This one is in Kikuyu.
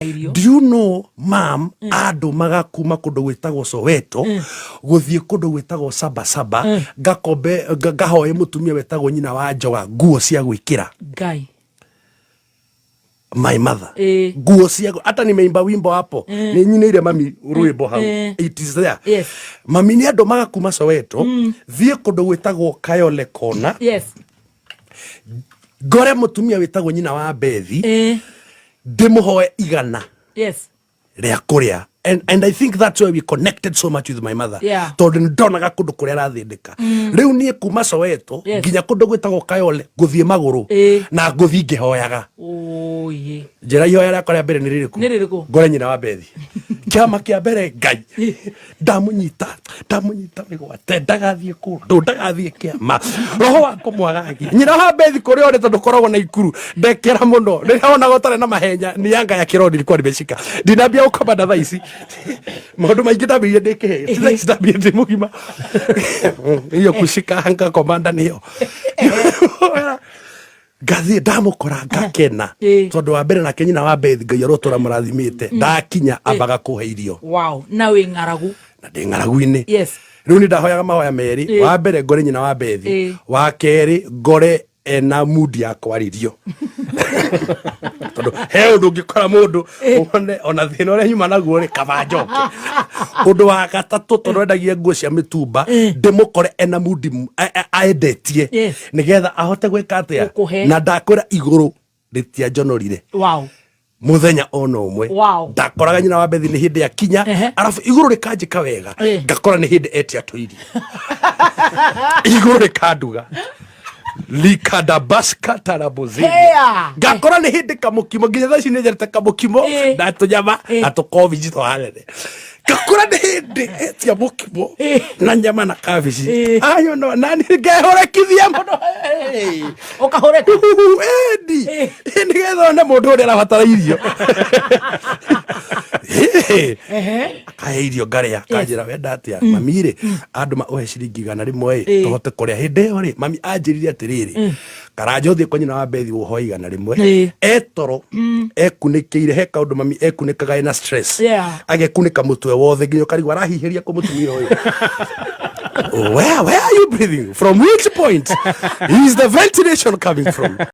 Irio. Do you know, mam andũmaga kuma kũndũ gwĩtagwo Soweto gũthiĩ kũndũ gwĩtagwo Sabasaba, ngakombe ngahoe mũtumia wetagwo nyina wa Njoga nguo cia gwĩkĩra? Ngai. My mother. Ĩĩ. Nguo cia, hata nimeimba wimbo hapo, nĩ nyinĩire mami rwĩmbo hau. It is there. Mami nĩ andũmaga kuma Soweto thiĩ kũndũ gwĩtagwo Kayole Kona, ngore mũtumia wĩtagwo nyina wa Bethi, ndĩmũhoe 100 rĩa kũrĩa. And I think that's why we connected so much with my mother, tondũ nĩ ndonaga kũndũ kũrĩa arathĩndĩka. Rĩu niĩ kuma Soweto nginya kũndũ gwĩtagwo Kayole ngũthiĩ magũrũ na ngũthiĩ ngĩhoyaga. Oye. Njĩra, ihoya rĩakwa rĩa mbere nĩ rĩrĩkũ? Nĩ rĩrĩkũ? Ngore nyina wa Bethi. Kĩama kĩa mbere, Ngai, ndamũnyita, ndamũnyita mĩgwate, ndagathiĩ kũndũ, ndagathiĩ kĩama, roho wa kũmwagagia nyina wa Bethi kũrĩa ũrĩ, tondũ koragwo na ikuru ndekera mũno rĩrĩa wonaga ũtarĩ na mahenya. Ni yanga ya kĩroho nilikuwa nimeshika, ndinambia gũkoma na thaa ici. Maũndũ maingĩ ndambĩrĩirie ndĩ kĩhĩ, ti thaa ici, ndambĩrĩirie ndĩ mũgima. Hiyo kushika anga komanda nĩyo ngathiĩ ndamũkora ngakena, tondũ wa mbere nake nyina wa Bethi, Ngai arotũra mũrathimĩte, ndakinya ambaga kũhe irio. Wow, na wĩ ng'aragu. Na ndĩ ng'aragu-inĩ. Rĩu nĩ ndahoyaga mahoya merĩ. Wa mbere, ngore nyina wa Bethi. Wa kerĩ, ngore ena mood ya kwarĩrio, tondũ he ũndũ ũngĩkora mũndũ wone ona thĩna ũrĩa nyuma naguo rĩ, kaba njoke. Ũndũ wa gatatũ, tondũ endagia nguo cia mĩtumba, ndĩmũkore ena mood aendetie, nĩgetha ahote gwĩka atĩa? Gũkũhe. Na ndakwĩra, igũrũ rĩtianjonorire muthenya ona ũmwe. Ndakoraga nyina wa Bethi nĩ hĩndĩ akinya, arabu igũrũ rĩkanjĩka wega. Ngakora nĩ hĩndĩ etia tũirio, igũrũ rĩkanduga likadabaska tarabozini. Hea. Ngakora nĩ hĩndĩ kamũkimo, nginya thaa ici nĩ njerete kamũkimo na tũnyama na tũkobici twahanene. Ngakora nĩ hĩndĩ etia mũkimo na nyama na kabici. Ayo no nani ngehũrekithia mũno. Hey. Ũkahũrĩka. Endi nĩgetha one mũndũ ũrĩa arabatara irio. Akahe irio ngarĩa, akanjĩra, "Wenda atĩa?" Mami rĩ, andũma ũhe ciringi 100 ĩ tũhote kũrĩa. Hĩndĩ ĩyo rĩ, mami anjĩrire atĩrĩrĩ, "Karanja, ũthiĩ kwa nyina wa Bethi ũhoe 100." Etoro ekunĩkĩire, he kaũndũ mami ekunĩkaga ena stress. Agekunĩka mũtwe wothe nginya ũkarigwo arahihĩria kũ mũtumia ũyũ. Where are you breathing from? Which point is the ventilation coming from?